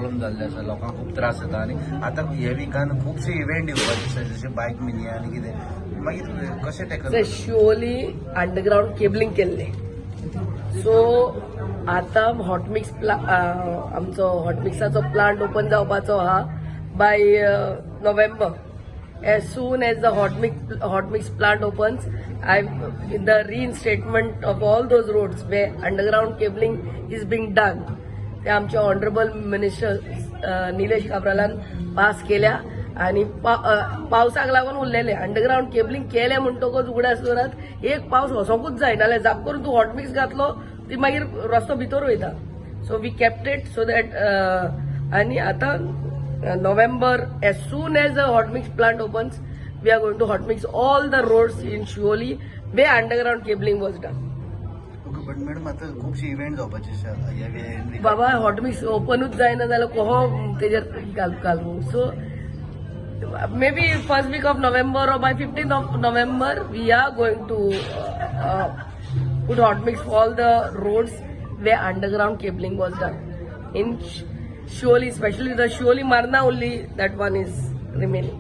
Problem जाल्ले आसा, लोकांक खूब त्रास जाता आनी आतां हे विकान खुबशे इव्हेंट येवपाचे आसा, जशे बायक मिनिया आनी कितें, मागीर कशें टॅकल? शिवोली अंडरग्रावंड केबलिंग केल्ले, सो आतां हॉटमिक्स आमचो हॉटमिक्साचो प्लांट ओपन जावपाचो आहा by November. As soon as the hot mix plant opens, I the reinstatement of all those roads where underground cabling is being done, ते आमचे ऑनरेबल मिनिस्टर निलेश काब्रालान पास केल्या आणि पावसाक लागून उरलेले. अंडरग्रावंड केबलिंग केलें म्हणटकच उगडास दवरात, एक पावस वचोंकूच जाय, नाल्यार जाप करून तूं हॉटमिक्स घातलो ती मागीर रस्तो भितर वयता. So we kept it so that आनी आतां November, as soon as the hot mix plant opens, we are going to hot mix all the roads in Siolim where underground cabling was done. Okay, but madam, आतां खुबशे event जावपाचे आसा ह्या विकान. बाबा, hot mix ओपनूच जायना जाल्यार कोहो तेजेर घालूं? So maybe first week of November or by 15th of November we are going to put hot mix for all the roads where underground cabling was done in Siolim, especially the Siolim Marna only, that one is remaining.